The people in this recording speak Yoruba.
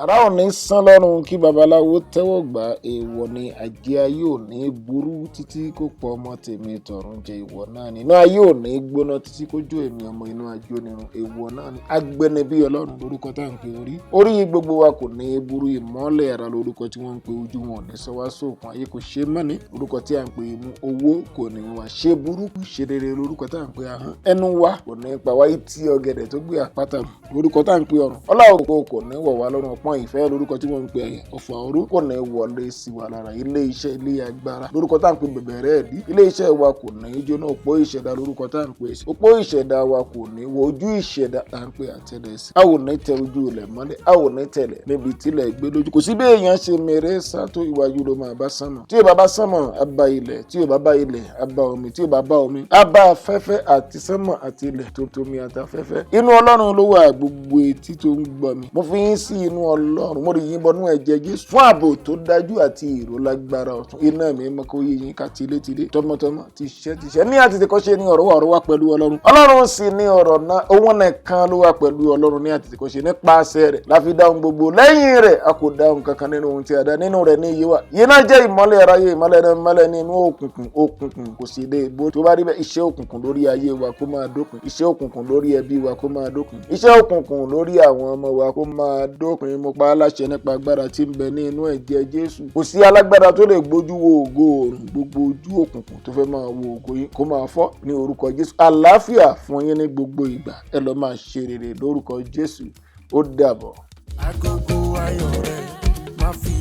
Ará ò ní sán lọ́rùn kí babaláwo tẹ́wọ́ gbà. Èèwọ̀ ni. Àjẹ́ ayé ò ní burú títí kó pọ̀ ọmọ tèmi tọ̀run jẹ. Ìwọ̀ náà ni. Iná ayé ò ní gbóná títí kó jó èmi ọmọ inú ajónirun. Èèwọ̀ náà ni. Agbẹnibí Ọlọ́run lórúkọ tá à ń pe orí. Orí gbogbo wa kò ní burú. Ìmọ́lẹ̀ ara lórúkọ tí wọ́n ń pe ojú. Wọn ò ní sọ wá sóòkun ayé. Kò ṣe mọ́ni lórúkọ tí à ń pe imú. Owó kò ní wá. Ṣe burúkú ṣe rere lórúkọ tá à ń pe ahọ́n. Ẹnu wa kò ní pa wá. Tí ọ̀gẹ̀dẹ̀ tó gbé àpáta lórúkọ tá à ń pe ọrùn. Ọlá òkò kò ní wọ̀ wá lọ́rùn. Ọpọ́n ìfẹ́ lórúkọ tí wọ́n ń pe ẹ̀yẹ. Ọ̀fọ̀ òru kò ní wọlé sí wa lára. Ilé iṣẹ́, ilé agbára lórúkọ tá à ń pe bẹ̀bẹ̀rẹ̀ ẹ̀dí. Ilé iṣẹ́ wa kò ní jóná. Òpó ìṣẹ̀dá lórúkọ tá à ń pe èsì. Òpó ìṣẹ̀dá wa kò ní wọ. Ojú ìṣẹ̀dá tá à ń pe àtẹlẹsẹ̀. A ò ní tẹ ojú ilẹ̀ mọ́lẹ̀. A ò ní tẹ̀lẹ̀ níbi tílẹ̀ gbé lójú. Kò sí bí èèyàn ṣe mèrè sá tó, ìwájú ló máa bá sánmọ̀. Tí ò bá bá sánmọ̀, á bá ilẹ̀. Tí ò bá bá ilẹ̀, á bá omi. Tí ò bá bá omi, á bá afẹ́fẹ́ àti sánmọ̀ àti ilẹ̀ tó tómi àti afẹ́fẹ́. Inú Ọlọ́run ló wà. Gbogbo etí tó ń gbọ́ mi, mo fi yín sí inú Ọlọ́run. Mo rí yín bọnú ẹ̀jẹ̀ Jésù fún ààbò tó dájú àti ìrólágbára ọ̀tún. Iná mi mọ́ kó yé yín ká tilétilé, tọmọtọmọ, tìṣẹ́ tìṣẹ́. Ní àtètèkọ́ṣe ní ọ̀rọ̀ wà, ọ̀rọ̀ wà pẹ̀lú Ọlọ́run, Ọlọ́run sì ní ọ̀rọ̀ náà. Òun nìkan ló wà pẹ̀lú Ọlọ́run ní àtètèkọ́ṣe. Nípasẹ̀ rẹ̀ la fi dáhùn gbogbo. Lẹ́yìn rẹ̀, a kò dáhùn kankan nínú ohun tí a dá. Nínú rẹ̀ ní iye wà. Iye náà jẹ́ ìmọ́lẹ̀ aráyé. Ìmọ́lẹ̀ náà mọ́lẹ̀ ní inú òkùnkùn, òkùnkùn kò sì dé bó. Tó bá rí bẹ́ẹ̀, iṣẹ́ òkùnkùn lórí ayé wa kó máa dópin. Iṣẹ́ òkùnkùn lórí ẹbí wa kó máa dópin. Iṣẹ́ òkùnkùn lórí àwọn ọmọ wa kó máa dópin. Mo pa á láṣẹ nípa agbára tí ń bẹ ní inú ẹ̀jẹ̀ Jésù. Kò sí alágbára tó lè gbójú wo ògo oòrùn. Gbogbo ojú òkùnkùn tó fẹ́ máa wo ògo yín kó máa fọ́ ní orúkọ Jésù. Àlàáfíà fún yín ní gbogbo ìgbà. Ẹ lọ máa ṣe rere lórúkọ Jésù. Ó dàbọ̀. Agogo ayọ̀ rẹ̀ má fi